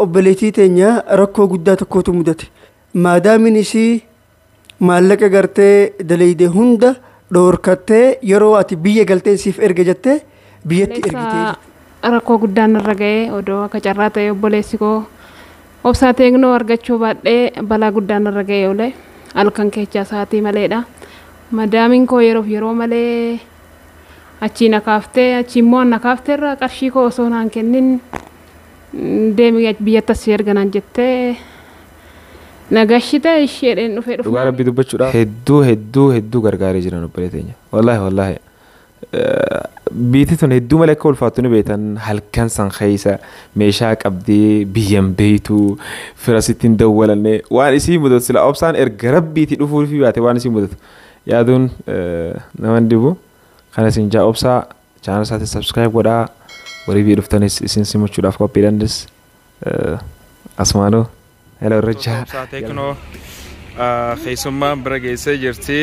Obboleettii teenya rakkoo guddaa tokkotu mudate. Maadaamiin isii maallaqa gartee daleeyde hunda dhoorkattee, yeroo ati biyya galteen siif erga jettee biyyatti ergitee. Rakkoo guddaan irra ga'ee, odoo akka carraa ta'e obboleessi koo Obsaa Teeknoo argachuu baadhee balaa guddaan irra ga'ee oole, halkan keechaa sa'aatii maleedha. Madaamiin koo yeroof yeroo malee achii na kaaftee, achii immoo na kaafteerra qarshii koo osoo naan kennin deemi biyyatti asii erga naan jettee nagashite isheedheen dhufee dhufu. Dhugaa Rabbii dubbachuudhaaf hedduu hedduu hedduu gargaaree jiran obbolee teenya. Wallaahi wallaahi. Biitti tun hedduu malee akka ulfaattu ni beektan. Halkan san keessa meeshaa qabdee biyyan beeytu, fira sitti hin dawwalanne, waan isii mudatu sila Obsaan erga Rabbiitii dhufuu fi baate waan isii mudatu yaaduun nama hin dhibu. Kana isin jaa, Obsaa channel isaatti subscribe godhaa, warri biyya dhuftanis isin simachuudhaaf qophiidhanis asumaanuu hello irrachaa. Obsaa Teeknoo keessummaan bira geessee jirti.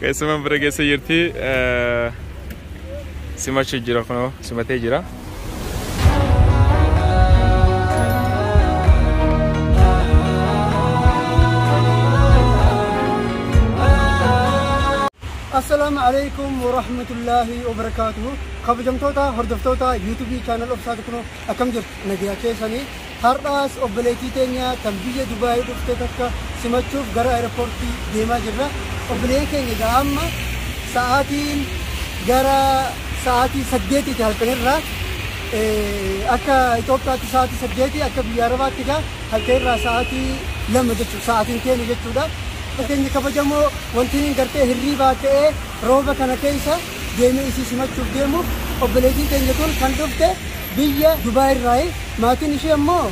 Keessummaan bira geessee jirti. Simachuu jira, kunoo simatee jira. Assalaamu alaikum warahmatullaahi wabarakaatuhu. Kabajamtoota hordoftoota YouTube channel Obsaa Teeknoo, akkam jirtu? Nagaa keessanii? Har'aas obboleettii teenya kan biyya Dubaayii dhufte takka simachuuf gara airpoortii deemaa jirra. Obboleen keenya egaa amma sa'aatiin gara sa'aatii 8ti halkanirraa, akka Itoophiyaatti sa'aatii 8, akka biyya Arabaatti egaa halkanirraa sa'aatii 2 jechuudha, sa'aatiin keenya jechuudha. Keenya kabajamoo, wanti inni gartee hirriibaa ka'ee rooba kana keessa deemee isii simachuuf deemuuf, obboleettiin keenya tun kan dhufte biyya Dubaay irraayi. Maatiin ishee ammoo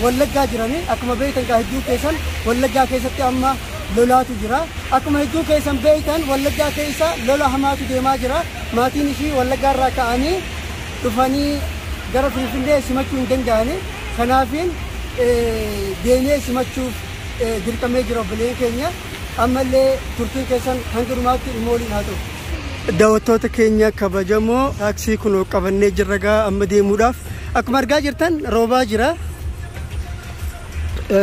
Wallaggaa jirani. Akkuma beektan gaa hedduu keessan, Wallaggaa keessatti amma lolaatu jira. Akkuma hedduu keessan beektan, Wallaggaa keessa lola hamaatu deemaa jira. Maatiin ishii Wallaggaa irraa ka'anii dhufanii gara Finfinnee simachuu hin danda'ani. Kanaafiin deemee simachuuf dirqamee jira obboleen keenya. Ammallee turtiin keessan hanga dhumaatti dhimma waliin haa ta'u. Daawwattoota keenya kabajamoo, taaksii kun qabannee jirra gaa amma deemuudhaaf. Akkuma argaa jirtan roobaa jira.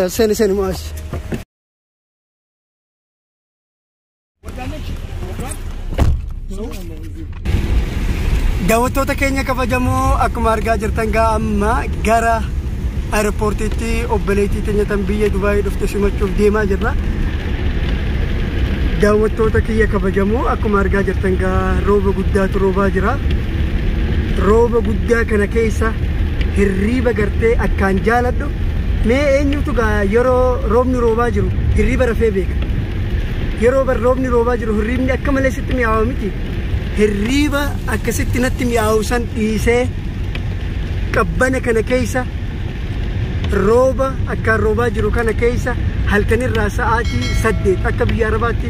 Seeni, seeni mo'as. Daawwattoota keenya kabajamoo, akkuma argaa jirtan gaa amma gara airpoortiitti obboleettii teenya tan biyya Dubaayii dhufte simachuuf deemaa jirra. Daawwattoota kiyya kabajamoo, akkuma argaa jirtan gaa rooba guddaatu roobaa jira. Rooba guddaa kana keessa hirriiba gartee akkaan jaaladhu. Mee eenyutu gaa yeroo roobni roobaa jiru hirriiba rafee beeka? Yeroo bar roobni roobaa jiru hirriibni akka malee sitti mi'aawa miti. Hirriiba akkasitti natti mi'aawu san dhiisee qabbana kana keessa, rooba akkaan roobaa jiru kana keessa, halkanirraa sa'aatii 8, akka biyya Arabaatti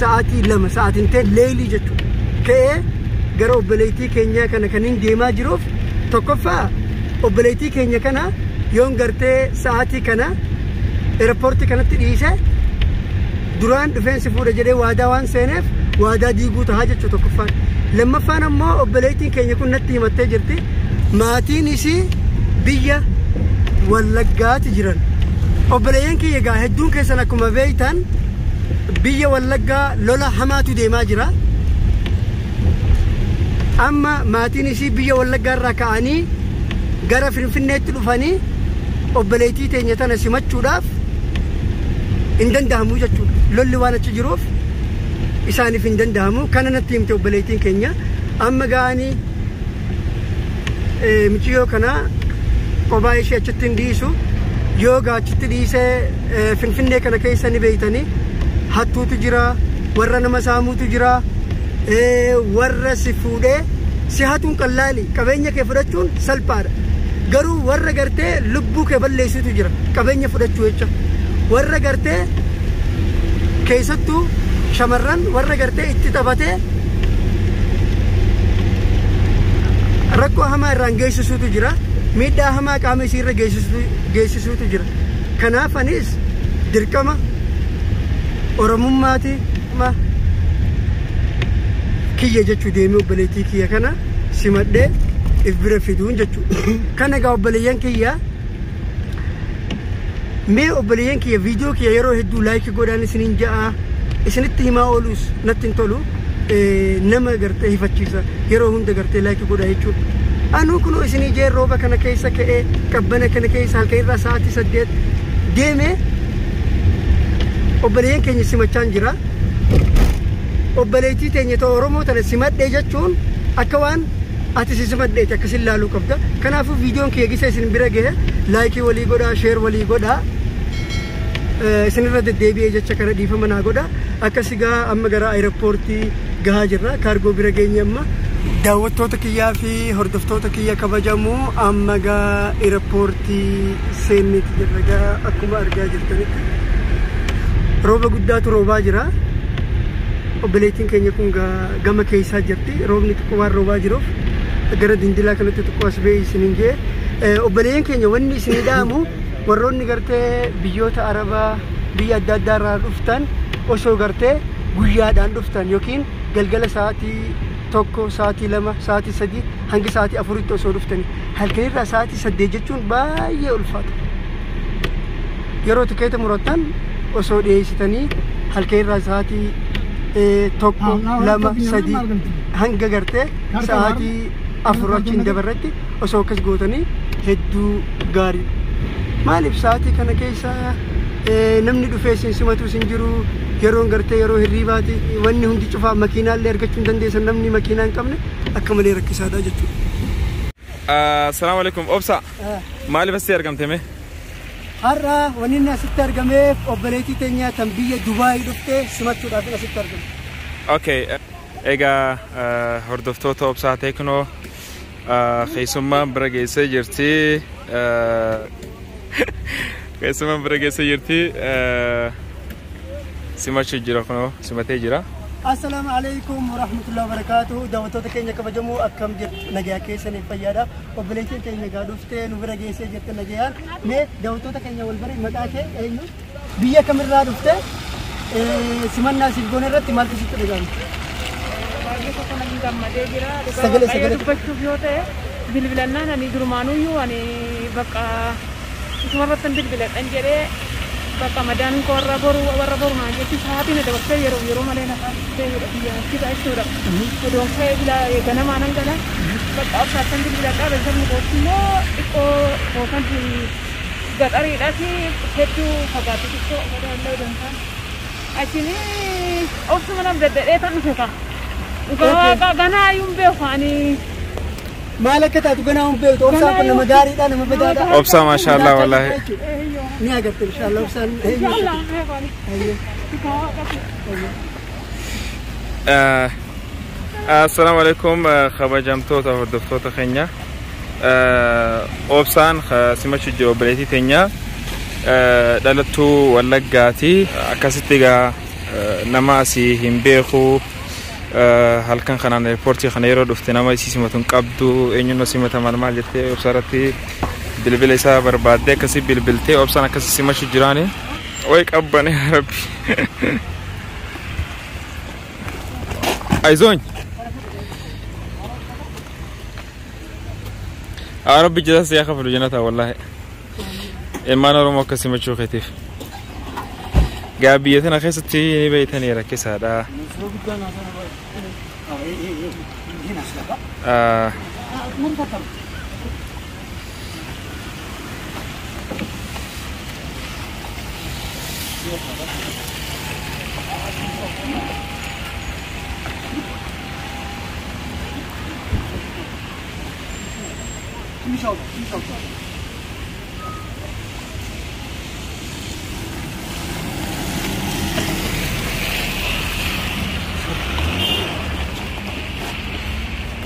sa'aatii 2, sa'aatiin ta'e leelii jechuudha. Ka'ee gara obboleettii keenyaa kana kan hin deemaa jiruuf, tokkoffaa obboleettii keenya kana yoon gartee sa'aatii kana airpoortii kanatti dhiise, duraan dhufeensi fuudha jedhee waadaa waan seeneef waadaa diiguu tahaa jechuu tokkoffaan. Lammaffaan ammoo obboleettiin keenya kun natti himattee jirti. Maatiin isii biyya Wallaggaati jiran. Obboleeyyan kiyya, egaa hedduun keessan akkuma beektan biyya Wallaggaa lola hamaatu deemaa jira. Amma maatiin isii biyya Wallaggaa irraa ka'anii gara Finfinneetti dhufanii obboleettii teenya tana simachuudhaaf hin danda'amu jechuudha. Lolli waan achi jiruuf isaaniif hin danda'amu. Kana natti himte obboleettiin keenya. Amma ga'anii michiyyoo kana kophaa ishee achitti hin dhiisu. Yoo gaa achitti dhiisee, Finfinnee kana keessa ni beeytanii, hattuutu jira, warra nama saamuutu jira, warra si fuudhee si hatuun qallaali, qabeenya kee fudhachuun salphaadha. Garuu warra gartee lubbuu kee balleessutu jira qabeenya fudhachuu jecha. Warra gartee keessattuu shamarran warra gartee itti taphatee rakkoo hamaa irraan geessisuutu jira. Miidhaa hamaa qaama isii irra geessisuutu jira. Kanaaf anis dirqama Oromummaati kiyya jechuu deemee obboleettii kiyya kana simadhee if bira fiduun jechuudha. Kana egaa obboleeyyan kiyya mee obboleeyyan kiyya viidiyoo kiyya yeroo hedduu like godhaan isiniin ja'a isinitti himaa oolus natti hin tolu nama gartee hifachiisa yeroo hunda gartee like godhaa jechuudha. Anuu kunoo isinii jeen rooba kana keessa ka'ee qabbana kana keessa halkan irraa sa'aatii 8 deemee obboleeyyan keenya simachaan jira. Obboleettii teenya ta'e Oromoo tana simadhee jechuun akka waan ati si simadheeti akkasin laaluu qabda. Kanaafuu viidiyoon kiyya gisa isin bira gahe like walii godhaa, share walii godhaa. Isinirra deddeebi'ee jecha kana dhiifama naa godhaa. Akkas egaa amma gara aeropoortii gahaa jirra. Kaargoo bira geenye amma. Daawwattoota kiyyaa fi hordoftoota kiyya kabajamoo amma gaa aeropoortii seenneeti jirra gaa akkuma argaa jirtanitti. Rooba guddaatu roobaa jira. Obboleettiin keenya kun gama keessaa jirti. Roobni xiqqoo waan roobaa jiruuf gara dindilaa kanatti xiqqoo as ba'ee isiniin jee. Obboleeyyan keenya wanni isinii dhaamu warroonni gartee biyyoota Arabaa biyya adda addaa irraa dhuftan osoo gartee guyyaadhaan dhuftan yookiin galgala sa'aatii 1, sa'aatii 2, sa'aatii 3 hanga sa'aatii 4tti osoo dhuftani. Halkan irraa sa'aatii 8 jechuun baay'ee ulfaata. Yeroo tikeeta murattan osoo dhiyeessitanii halkan irraa sa'aatii 1, 2, 3 hanga gartee sa'aatii 4 achiin dabarratti osoo akkas gootanii hedduu gaarii. Maaliif sa'aatii kana keessa namni dhufee isin simatu isin jiru yeroon gartee yeroo hirriibaati wanni hundi cufaa makiinaallee argachuu hin dandeessan namni makiinaa hin qabne akka malee rakkisaadha jechuudha. Assalaamu alaikum. Obsa. Maaliif asitti argamte mee? Har'a wanni inni asitti argameef obboleettii teenya tan biyya Dubaay dhuftee simachuudhaaf asitti argame. Okay. Egaa hordoftoota Obsaa Teeknoo keessummaan bira geessee jirti. Keessummaan bira geessee jirti. Simachuu jira kunoo simatee jira. Assalaamu alaikum warahmatullahi wabarakatuh. Daawwattoota keenya kabajamoo akkam jirtu nagayaa keessaniif fayyaadha. Obboleettiin keenya egaa dhuftee nu bira geessee jirti nagayaan. Mee daawwattoota keenya wal bari maqaa kee eenyu? Biyya kamirraa dhuftee simannaa siif goone irratti maaltu sitti dhaga'ame? Baay'ee tokko namni gammadee jira. Sagalee sagalee. Dubbachuuf yoo ta'e bilbilannaan ani durumaanuyyuu ani bakka isumarratti bilbiladhan jedhee bakka madaan koo warra boru warra boru naan jetti sa'aatiin dabarsee yeroo yeroo malee na deebiidha biyya achi jechuudha. Odoon ka'ee bila ganamaa nan gala bakka obsaattan bilbiladhaa beeksifni kootti immoo xiqqoo bookan gaxariidhaati hedduu fagaatu xiqqoo madaallee odoon ta'an. Achiin obsuma nam daddadhee tan dhufe ka. Dhugaa ganaa iyyuu hin beeku ani. Maal akka taatu ganaa hin beektu. Obsaan kun nama gaariidha nama badaadha. Obsaa maashaallah wallaahi. Ni agarte inshallah obsaan. Inshallah hin beeku ani. Assalaamu alaikum kabajamtoota hordoftoota keenya. Obsaan simachuu jiru obboleettii teenya dhalattuu Wallaggaati. Akkasitti egaa nama asii hin beeku halkan kanaan eerpoortii kana yeroo dhufte nama isii simatu hin qabdu eenyuun simata maal maal jettee obsaa irratti bilbila isaa barbaaddee akkasii bilbiltee obsaan akkasii simachuu jiraani. Way qabbane yaa Rabbi. Ayzoon. Yaa Rabbi jazaa si haa kafalu jannata wallaahi. Ilmaan Oromoo akka simachuu keetiif. Gaa biyya tana keessatti ni beeytanii rakkisaadha.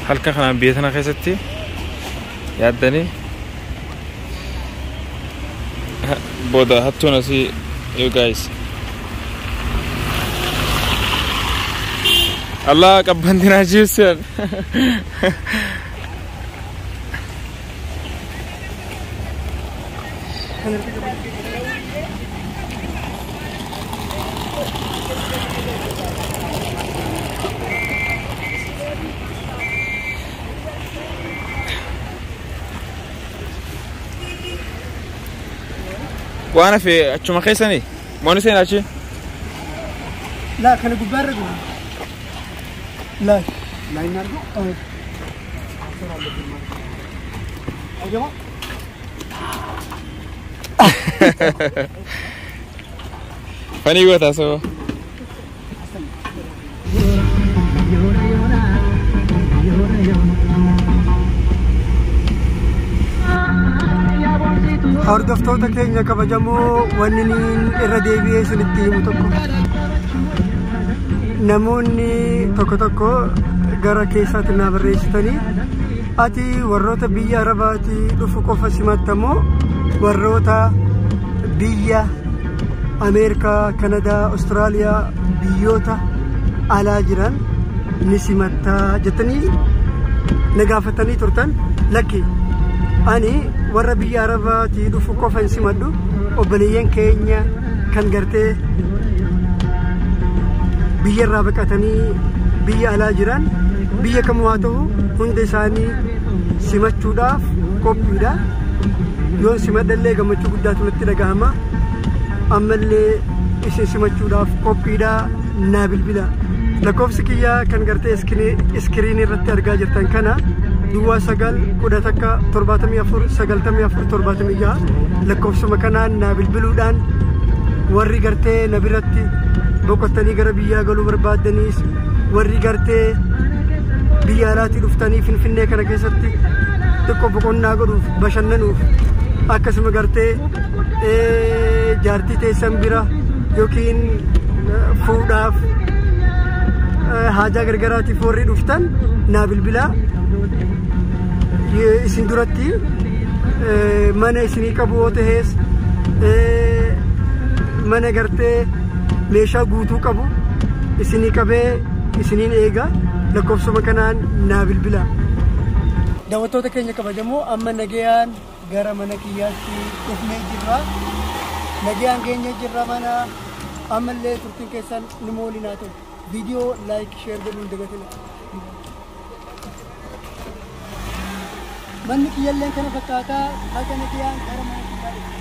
Halkan kanaan biyya tana keessatti yaaddanii booda hattuun asii you guys. Allah qabbantinaa jiibsiyan. Waan hafe achuma keessanii? Mooni seenaa achi? Laa kana gubbaarra jiru. Laa. Laa hin argu. Ajama. Fanii goota soo. Hordoftoota keenya kabajamoo wanni niin irra deebi'ee isinitti himu tokko namoonni tokko tokko gara keessaatti naa barreessitanii ati warroota biyya Arabaatii dhufu qofa simattamoo warroota biyya Ameerikaa, Kanadaa, Awustiraaliyaa biyyoota alaa jiran ni simattaa jettanii na gaafatanii turtan. Lakki, ani warra biyya Arabaatii dhufu qofa hin simadhu. Obboleeyyan keenya kan gartee biyya irraa baqatanii biyya alaa jiran biyya kamuu haa ta'u hunda isaanii simachuudhaaf qophiidha. Yoon simadhallee gammachuu guddaatu natti dhagahama. Ammallee isin simachuudhaaf qophiidha, naa bilbila. Lakkoofsi kiyyaa kan gartee iskiriinii irratti argaa jirtan kana duwwaa 9 11 74 94 76 lakkoofsuma kanaan naa bilbiluudhaan warri gartee na biratti boqottanii gara biyyaa galuu barbaaddaniis warri gartee biyya alaatii dhuftanii Finfinnee kana keessatti xiqqoo boqonnaa godhuuf bashannanuuf akkasuma gartee jaartii teessan bira yookiin fuudhaaf haajaa gargaraatiif warri dhuftan naa bilbilaa. Isin duratti mana isinii qabu yoo ta'es mana gartee meeshaa guutuu qabu isinii qabee isiniin eega. Lakkoofsuma kanaan naa bilbila. Daawwattoota keenya kabajamoo amma nagayaan gara mana kiyyaatti dhufnee jirra. Nagayaan keenya jirra mana ammallee turtiin keessan nu moolinaa ta'u. Viidiyoo laayik sheer godhuun hin dagatina. Manni kiyyalleen kana fakkaataa haga nagayaan gara mana kiyyaa dhufe.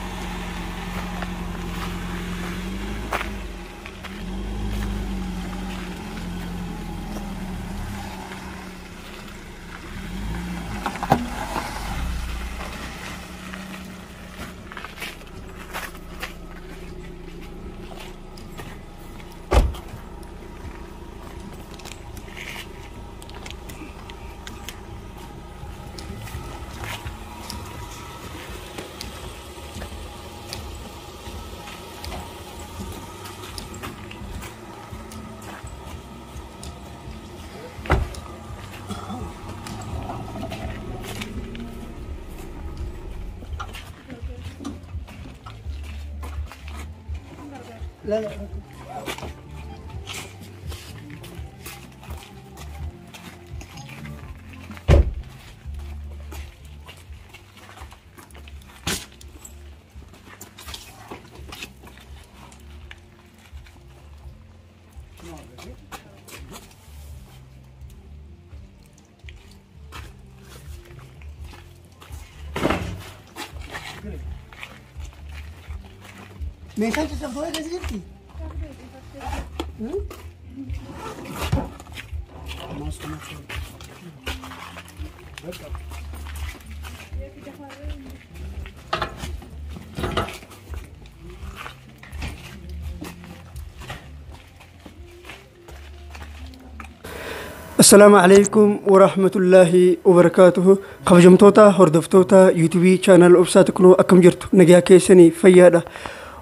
لا لا meeshaan caccabduu keessa jirti? السلام عليكم ورحمة الله وبركاته. خفجمتوتا هردفتوتا يوتيوبي channel Obsaa Tekno akkam jirtu nagaa keessanii fayyaadha.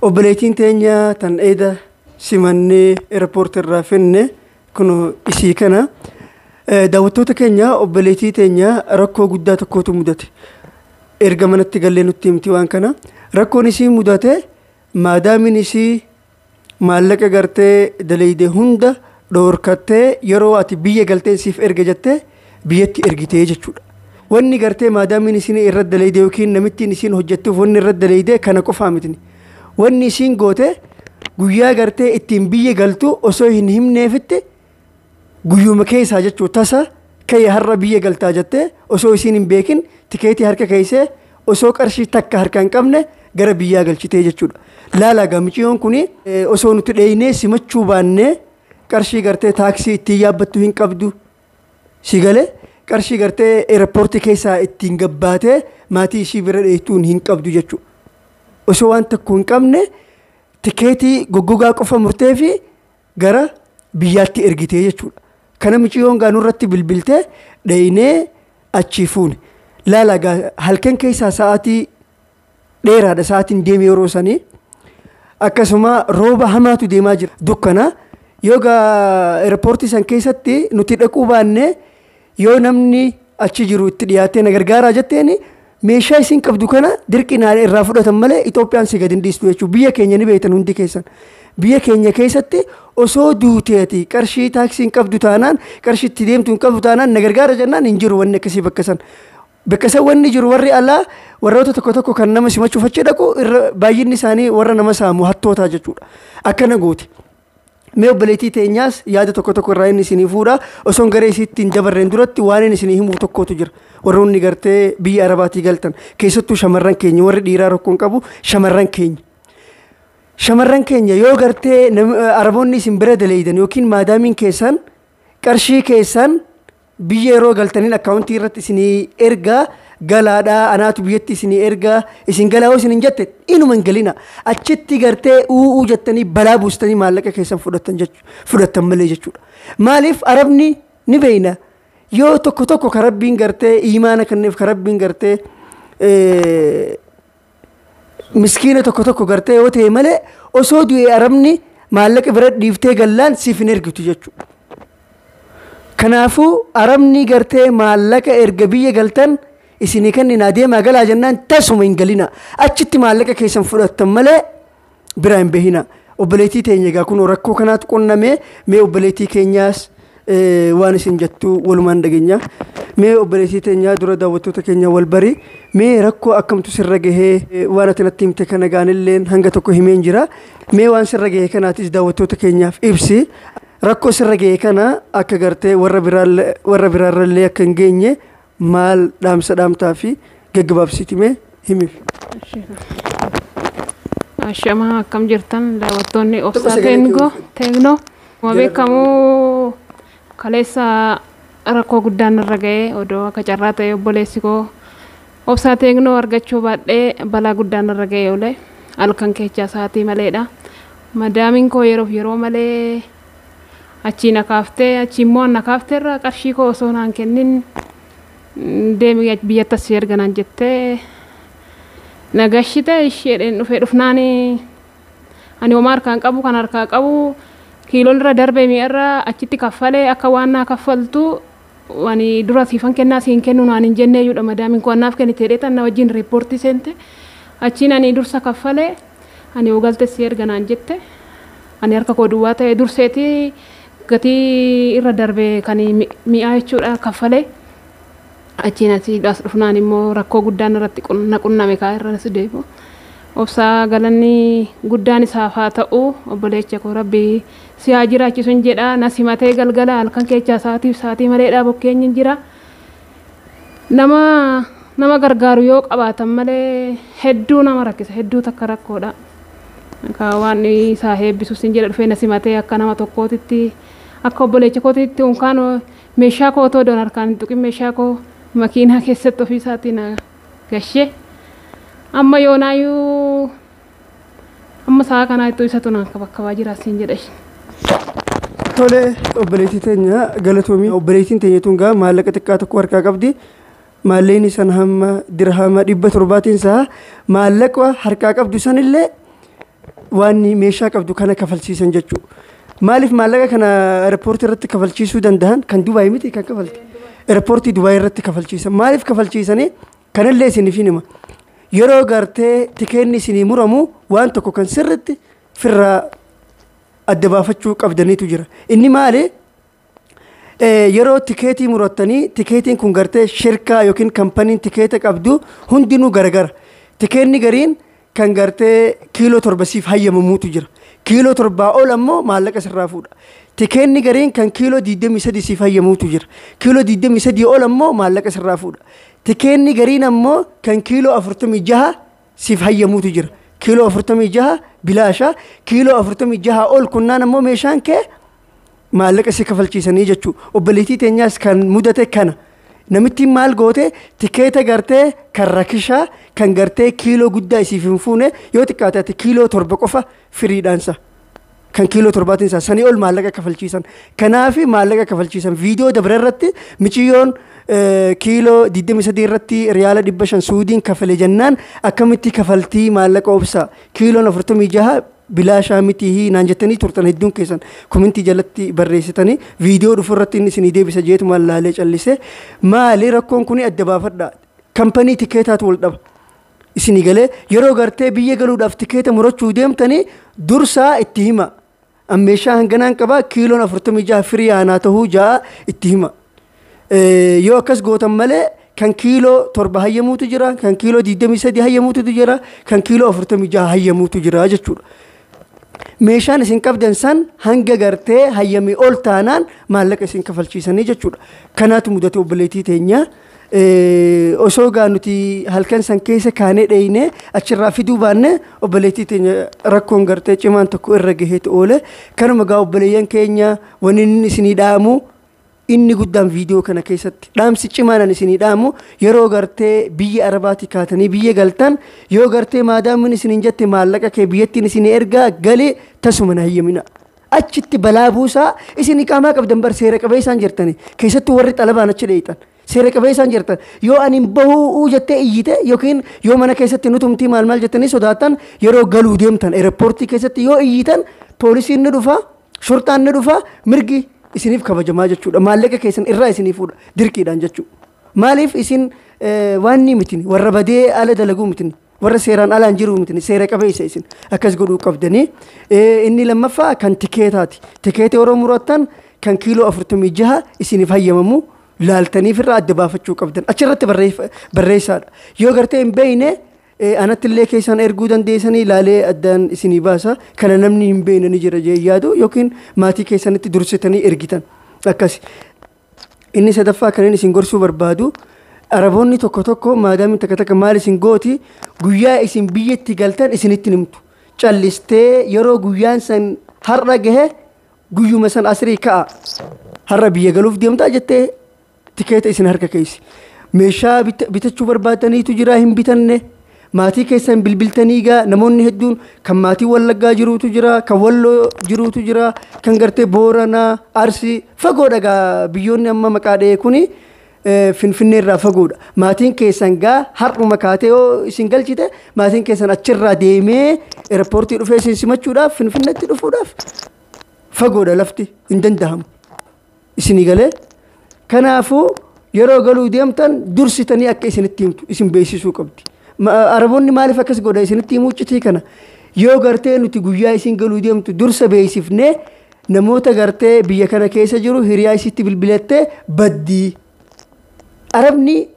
Obboleettiin teenya tan eeda simannee airport irraa finne kun isii kana. Daawwattoota keenya obboleettii teenya rakkoo guddaa tokkotu mudate. Erga manatti gallee nutti himti waan kana. Rakkoon isii mudate maadaamiin isii maallaqa gartee daleeyde hunda dhoorkattee yeroo ati biyya galteen siif erga jettee biyyatti ergitee jechuudha. Wanni gartee maadaamiin isiin irra daleeyde yookiin namittiin isiin hojjettuuf wanni irra daleeyde kana qofaa mitini. Wanni isiin goote guyyaa gartee ittiin biyya galtu osoo hin himneefitti guyyuma keessaa jechuu tasa ka'ee har'a biyya galtaa jettee osoo isiin hin beekin tikeetii harka keessee Osoo qarshii takka harkaa hin qabne gara biyyaa galchitee jechuudha. Laalaa gaa mucayyoon kun osoo nuti dheeyinee simachuu baannee qarshii gartee taaksii ittiin yaabbattu hin qabdu. Si galee qarshii gartee eerpoortii keessaa ittiin gabbaatee maatii ishii bira dheeyituun hin qabdu jechuudha. Osoo waan tokko hin qabne tikeetii goggogaa qofa murtee fi gara biyyaatti ergitee jechuudha. Kana mucayyoon gaa nurratti bilbiltee dheeyinee achii fuune. Laalaa gaa halkan keessaa sa'aatii dheeraadha sa'aatiin deeme yeroo sanii. Akkasuma rooba hamaatu deemaa jira dukkana. Yoo gaa eerpoortii san keessatti nuti dhaquu baanne yoo namni achi jiru itti dhiyaatee na gargaaraa jetteeni meeshaa isin qabdu kana dirqinaan irraa fudhatan malee Itoophiyaan si gadi hin dhiistu jechuudha. Biyya keenya ni beektan hundi keessan. Biyya keenya keessatti osoo duuteeti qarshii taaksii hin qabdu taanaan qarshii itti deemtu hin qabdu taanaan na gargaara jennaan hin jiru wanni akkasii bakka san. Bakka san wanni jiru warri alaa warroota tokko tokko kan nama simachuuf achi dhaqu irra baay'inni isaanii warra nama saamu hattootaa jechuudha. Akkana gooti. Mee obboleettii teenyaas yaada tokko tokko irraa inni isinii fuudha. Osoon garee isiitti hin dabarreen duratti waan inni isinii himu tokkotu jira. Warroonni gartee biyya Arabaatii galtan keessattuu shamarran keenya warri dhiiraa rakkoo hin qabu shamarran keenya. Shamarran keenya yoo gartee Araboonni isin bira daleeydan yookiin maadaamiin keessan qarshii keessan biyya yeroo galtaniin akkaawuntii irratti isinii ergaa galaadhaa anaatu biyyatti isinii ergaa isin galaa yoo isin hin jette inuma hin galina achitti gartee u'uu jettanii balaa buustanii maallaqa keessan fudhattan fudhattan malee jechuudha. Maaliif Arabni ni beeyna yoo tokko tokko ka Rabbiin gartee imaana kenneef ka Rabbiin gartee miskiina tokko tokko gartee yoo ta'e malee osoo du'e Arabni maallaqa bira dhiiftee gallaan siif hin ergitu jechuudha. Kanaafuu Arabni gartee maallaqa erga biyya galtan isinii kenninaa deemaa galaa jennaan tasuma hin galina. Achitti maallaqa keessan fudhattan malee biraa hin bahina. Obboleettii teenya egaa kun rakkoo kanaatu qunname mee obboleettii keenyaas waan isin jettu walumaan dhageenya. Mee obboleettii teenyaa dura daawwattoota keenya wal bari mee rakkoo akkamtu sirra gahee waan ati natti himte kana gaanilleen hanga tokko himeen jira. Mee waan sirra gahee kanaatis daawwattoota keenyaaf ibsi. Rakkoo sirra gahee kana akka gartee warra biraarrallee akka hin geenye maal dhaamsa dhaamtaa fi gaggabaabsiti mee himiif. Ashamaa akkam jirtan daawwattoonni Obsaa Teeknoo. Akkuma beekamu kaleessa rakkoo guddaan irra ga'ee odoo akka carraa ta'e obboleessi koo Obsaa Teeknoo argachuu baadhee balaa guddaan irra ga'ee oole halkan keessaa sa'aatii maleedha. Madaamiin koo yeroof yeroo malee achii na kaaftee achii immoo na kaafteerra qarshii koo osoo naan kennin deemi biyyatti asii erga naan jettee na gashite isheedhaan dhufee dhufnaan ani homaa harkaan qabu kan harkaa qabu kiiloon irra darbee mi'arra achitti kaffalee akka waan naa kaffaltu ani dura siifan kennaa siin kennu naan hin jennee jechuudha madaamiin koo annaaf kennite jedhee na wajjin riippoortii seente achiin ani dursa kaffalee ani ogalte si erga naan jette ani harka koo duwwaa ta'e durseetii gatii irra darbee kan mi'aa jechuudha kaffalee achiin asii as dhufnaan immoo rakkoo guddaan irratti na qunname kaa irra as deebi'u. Obsaa galanni guddaan isaaf haa ta'u obboleecha koo Rabbi si haa jiraachisu hin jedha na simatee galgala halkan keessaa sa'aatiif sa'aatii maleedha bokkeenyi hin jira. Nama gargaaru yoo qabaatan malee hedduu nama rakkisa hedduu takka rakkoodha. Ka waan isaa heebbisus hin jedha dhufee na simatee akka nama tokkootitti akka obboleecha kootitti unkaan meeshaa koo otoo doon harkaan hin tuqin meeshaa koo makiinaa keessatti ofii isaatii na gashee. Amma yoonaayyuu amma sa'a kanaa ittoo isatu naan kabakkabaa jira siin jedha. Tole obboleettii teenya galatoomii obboleettiin teenya tun gaa maallaqa xiqqaa tokko harkaa qabdi. Maallaqni san hamma dirhama 700 isaa maallaqa harkaa qabdu sanillee waan meeshaa qabdu kana kafalchiisan jechuudha. Maaliif maallaqa kana eerpoortii irratti kafalchiisuu danda'an kan Dubaay miti kan kafalte. Eerpoortii Dubaay irratti kafalchiisan maaliif kafalchiisanii kanallee isiniif hima. Yeroo gartee tikeenni isinii muramu waan tokko kan sirritti firraa adda baafachuu qabdaniitu jira. Inni maali? Yeroo tikeetii murattanii tikeetiin kun gartee shirkaa yookiin kampaniin tikeeta qabdu hundinuu garagara. Tikeenni gariin kan gartee kiiloo 7 siif hayyamamuutu jira. Kiiloo 7 ol ammoo maallaqa sirraa fuudha. Tikeenni gariin kan kiiloo 23 siif hayyamuutu jira. Kiiloo 23 ol ammoo maallaqa sirraa fuudha. Tikeenni gariin ammoo kan kiiloo 46 siif hayyamuutu jira. Kiiloo 46 bilaasha, kiiloo 46 ol kunnaan ammoo meeshaan kee maallaqa si kafalchiisanii jechuudha. Obboleettii teenyaas kan mudate kana. Namitti maal goote tikeeta gartee kan rakishaa kan gartee kiiloo guddaa isiif hin fuune yoo xiqqaate ati kiiloo 7 qofa firiidhaansa. Kan kiiloo 7 isaa sanii ol maallaqa kafalchiisan. Kanaaf maallaqa kafalchiisan viidiyoo dabre irratti miciyyoon kiiloo 23 irratti riyaala 500 Suudiin kafale jennaan akkamitti kafaltii maallaqa obsa kiiloon 46 bilaashaa miti naan jettanii turtan hedduun keessan komintii jalatti barreessitanii viidiyoo dhufu irratti inni isinii deebisa jeetu maal laalee callise maali rakkoon kun adda baafadha kampanii tikeetaatu wal dhaba isinii galee yeroo gartee biyya galuudhaaf tikeeta murachuu deemtanii dursaa itti hima meeshaa hanganaan qabaa kiiloon 46 firii aanaa tahuu ja'a itti hima yoo akkas gootan malee kan kiiloo 7 hayyamuutu jira kan kiiloo 23 hayyamuutu jira kan kiiloo 46 hayyamuutu jira jechuudha. Meeshaan isin qabdan san hanga gartee hayyamii ol taanaan maallaqa isin kafalchiisanii jechuudha. Kanaatu mudate obboleettii teenya osoo gaa nuti halkan san keessa kaanee dheeyne achirraa fiduu baanne obboleettii teenya rakkoon gartee cimaan tokko irra gaheetu oole. Kanuma gaa obboleeyyan keenya wanni inni isinii dhaamu inni guddaan viidiyoo kana keessatti dhaamsi cimaan isinii dhaamu yeroo gartee biyya Arabaatti kaatanii biyya galtan yoo gartee maadaamin isiniin jette maallaqa kee biyyattiin isinii ergaa galee tasuma na hayyamina. Achitti balaa buusaa isin iqaamaa qabdan bar seera qabeessaan jirtani keessattuu warri xalabaan achi dheeyxan seera qabeessaan jirtan yoo ani bahuu jettee iyyite yookiin yoo mana keessatti nutumtii maal maal jettanii sodaattan yeroo galuu deemtan eerpoortii keessatti yoo iyyitan poolisiin ni dhufa shurxaan ni dhufa mirgi isiniif kabajamaa jechuudha. Maallaqa keessan irraa isinii fuudha dirqiidhaan jechuudha. Maaliif isin waan ni mitini warra badee ala dalaguu mitini warra seeraan alaan jiru mitini seera qabeessa isin akkas godhuu qabdanii. Inni lammaffaa kan tikeetaati. Tikeeta yeroo murattan kan kiiloo 46 isiniif hayyamamu laaltaniif irraa adda baafachuu qabdan. Achirratti barreessaadha. Yoo gartee hin beekne anatti illee keessan erguu dandeessanii laalee addaan isinii baasa. Kana namni hin beekne ni jira jee yaadu yookiin maatii keessanitti dursitanii ergitan. Akkas. Inni sadaffaa kan inni isin gorsuu barbaadu Araboonni tokko tokko maadaamiin takka takka maal isin gooti guyyaa isin biyyatti galtan isinitti himtu. Callistee yeroo guyyaan san har'a gahe guyyuma san asrii ka'a. Har'a biyya galuuf deemtaa jettee tikeeta isin harka keessi. Meeshaa bitachuu barbaadaniitu jira hin bitanne. Maatii keessan bilbiltanii gaa namoonni hedduun kan maatii Wallaggaa jiruutu jira, kan Walloo jiruutu jira, kan gartee Booranaa, Arsii fagoodha gaa biyyoonni amma maqaa dha'e kuni Finfinnee irraa fagoodha. Maatiin keessan gaa har'uma kaatee yoo isin galchite maatiin keessan achirraa deemee eerpoortii dhufee isin simachuudhaaf Finfinneetti dhufuudhaaf fagoodha lafti hin danda'amu. Isinii galee kanaafuu yeroo galuu deemtan dursitanii akka isinitti himtu isin beeksisuu qabdi. Araboonni maaliif akkas godha isinitti himuu iccitii kana yoo gartee nuti guyyaa isin galuu deemtu dursa beeksifnee namoota gartee biyya kana keessa jiru hiriyaa isitti bilbilattee baddii. Arabni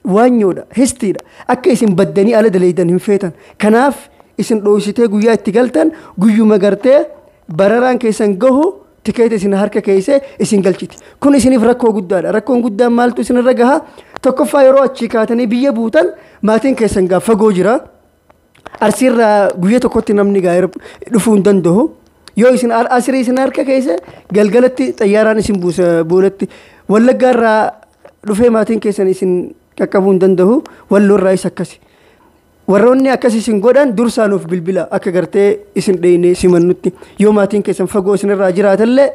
waanyoodha, histiidha. Akka isin baddanii ala daleeydan hin feetan. Kanaaf isin dhoositee guyyaa itti galtan guyyuma gartee bararaan keessan gahu tikeeta isin harka keessee isin galchiti. Kun isiniif rakkoo guddaadha. Rakkoon guddaan maaltu isinirra gaha? Tokkoffaa yeroo achii kaatanii biyya buutan maatiin keessan gaa fagoo jira. Arsiirraa guyyaa tokkotti namni gaa dhufuu hin danda'u. Yoo isin asrii isin harka keessa galgalatti xayyaaraan isin buusa boolatti. Wallaggaarraa dhufee maatiin keessan isin qaqqabuu hin danda'u. Walloorraayis akkasi. Warroonni akkas isin godhan dursaa nuuf bilbila akka gartee isin dheeyne simannutti. Yoo maatiin keessan fagoo isinirraa jiraatallee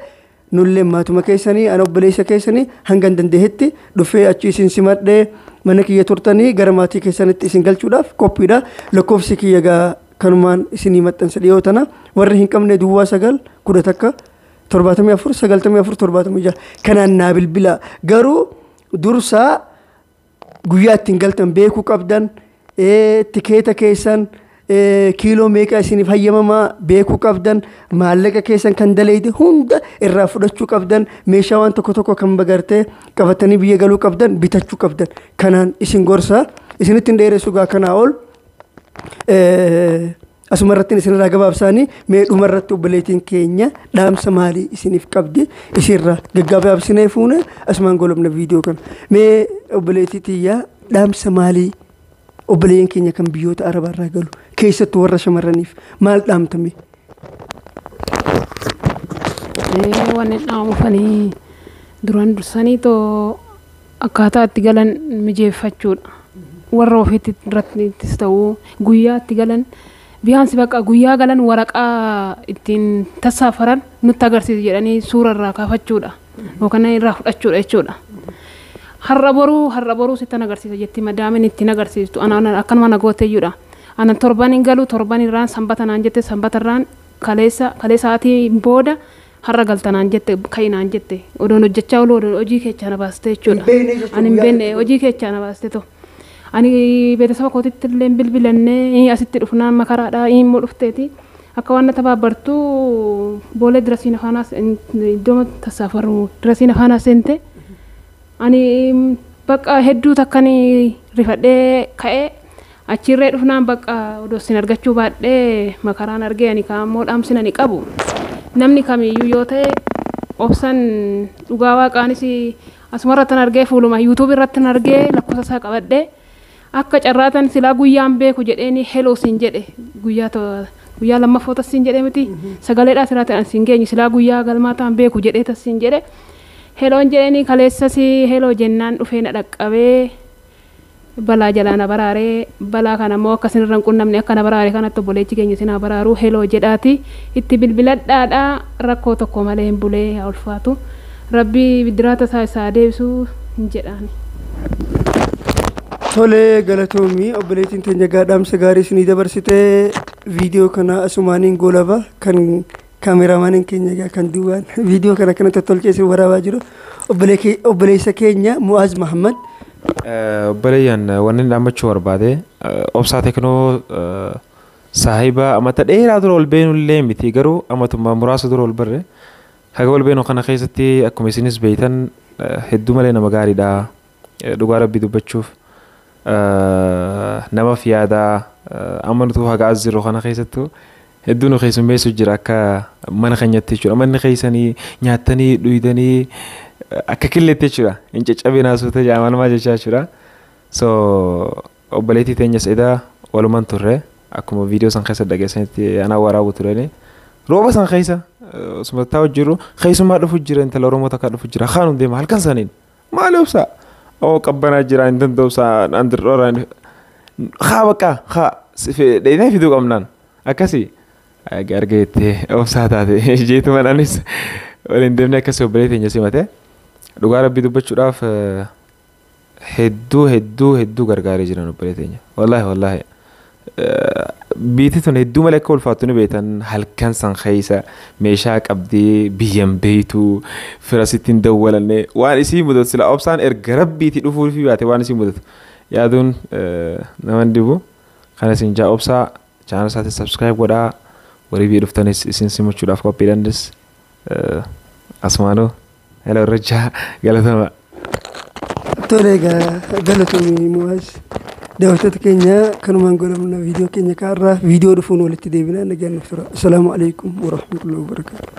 nullee maatuma keessanii ana obboleessa keessanii hanga hin danda'etti dhufee achi isin simadhee mana kiyya turtanii gara maatii keessanitti isin galchuudhaaf qophiidha. Lakkoofsi kiyya gaa kanumaan isinii maxxansa dhiyoo tana warri hin qabne duwwaa 9 11 74 94 76 kanaan naa bilbila. Garuu dursaa guyyaa ittiin galtan beekuu qabdan. Tikeeta keessan kiiloo meeqa isiniif hayyamamaa beekuu qabdan maallaqa keessan kan daleeyde hunda irraa fudhachuu qabdan meeshaa waan tokko tokko kan bagartee qabatanii biyya galuu qabdan bitachuu qabdan kanaan isin gorsa isinitti hin dheeressu gaa kanaa ol asuma irratti isinirraa gabaabsaanii mee dhuma irratti obboleettiin keenya dhaamsa maalii isiniif qabdi isirraa gaggabaabsinee fuune asumaan golobna viidiyoo kana mee obboleettii tiyyaa Dhaamsa maalii obboleeyyan keenya kan biyyoota Arabaarraa galu keessattuu warra shamarraniif maal dhaamtame? Wanni dhaamufanii duraan dursanii too akkaataa itti galan mijeeffachuudha. Warra ofiitti irrattis ta'uu guyyaa itti galan biyaansi bakka guyyaa galan waraqaa ittiin tassaafaran nutti agarsiisu jedhanii suura irraa kaafachuudha. Yookaan irraa fudhachuudha jechuudha. Har'a boruu sittan agarsiisa jetti madaamin ittiin agarsiistu akkanuma na gooteeyyuudha. Ana torban hin galu torban irraan sanbata naan jette sanbata irraan kaleessa sa'aatii booda har'a galtanaan jette ka'inaan jette odoon hojjechaa oolu odoon hojii keechaa na baaste jechuudha. Ani hin beekne hojii keechaa na baaste to. Ani beeksisa kootitti illee bilbilannee asitti dhufnaan makaraadha immoo dhufteeti. Akka waan na tabaabbartuu boolee dirasiin afaanaas iddoo tassaafaru dirasiin afaanaas seente. Ani bakka hedduu takkan rifadhee ka'ee achirree dhufnaan bakka odoo sin argachuu baadhee makaraan argee ani kaammoo dhaamsin ani qabu. Namni kamiyyuu yoo ta'e obsan dhugaa waaqaanis asumarratti argee fuuluma yuutuub irratti argee lakkoofsa isaa qabadhee akka carraatan silaa guyyaan beeku jedheeni heloo siin jedhe guyyaa lammaffoo siin jedhe miti sagaleedhaa silaa ta'an siin geenye silaa guyyaa galmaa ta'an beeku jedhee tasiin jedhe heloon jedheeni kaleessas heloo jennaan dhufee na dhaqqabee balaa jalaa na baraaree balaa kana immoo akka isin irra hin qunnamne akka na baraare kanatti obboleechi keenya isin haa baraaru heloo jedhaati itti bilbiladhaadhaa rakkoo tokko malee hin bulee haa ulfaatu rabbii bidiraata isaa isaa deebisuu hin jedhaani. Tolee galatoomii obboleettiin teenya gaadhaamsa gaarii isinii dabarsitee viidiyoo kana asumaaniin goolaba kan kaameraamaaniin keenya egaa kan duwwaan viidiyoo kana kana tottolchee isin waraabaa jiru obboleessa keenya Mu'aaz Mahammad. Obboleeyyan wanni dhaammachuu barbaade obsaa teknoo saahiba amata dheeraa dura ol beenullee miti garuu amatuma muraasa dura ol barre haga ol beenu kana keessatti akkuma isinis beeytan hedduu malee nama gaariidha dhugaa rabbii dubbachuuf namaaf yaadaa amma nutu haga as jirru kana keessattuu hedduu nu keessummeessu jira akka mana keenyatti jechuudha manni keessanii nyaattanii dhuydanii akka killeetti jechuudha hin caccabinaa suuta jaamalmaa jechaa jechuudha so obboleettii teenya Sa'idaa walumaan turre akkuma viidiyoo san keessa dhageessanitti anaa waraabu turani rooba san keessa osuma taa'u jiru keessummaa dhufu jira intala Oromoo takka dhufu jira kaanum deema halkan saniin maali obsaa oo qabbanaa jira hin danda'u an dirrooraan haa bakka haa dheedee fiduu qabnaan akkasii argeettee obsaa taate jeetuma anis waliin deemnee akkasii obboleettii teenya simate dhugaa rabbii dubbachuudhaaf hedduu hedduu hedduu gargaaree jiran obboleettii teenya wallaahi wallaahi biitti tun hedduu malee akka ulfaattu ni beektan halkan san keessa meeshaa qabdee biyyan beeytu fira sitti hin dawwalanne waan isii mudatu sila obsaan erga rabbiitti dhufuu fi baate waan isii mudatu yaaduun nama hin dhibu kana isin jaa obsaa chaanal isaatti subscribe godhaa warri biyya dhuftanis isin simachuudhaaf qophiidhanis asumaanuu hello irrachaa galatama. Tole egaa galatoomii Mu'aaz. Daawwattoota keenya kanumaan goolabna viidiyoo keenya kaarraa viidiyoo dhufuun walitti deebina nagaan nuuf tura. Assalaamu alaikum warahmatullahi wabarakatuh.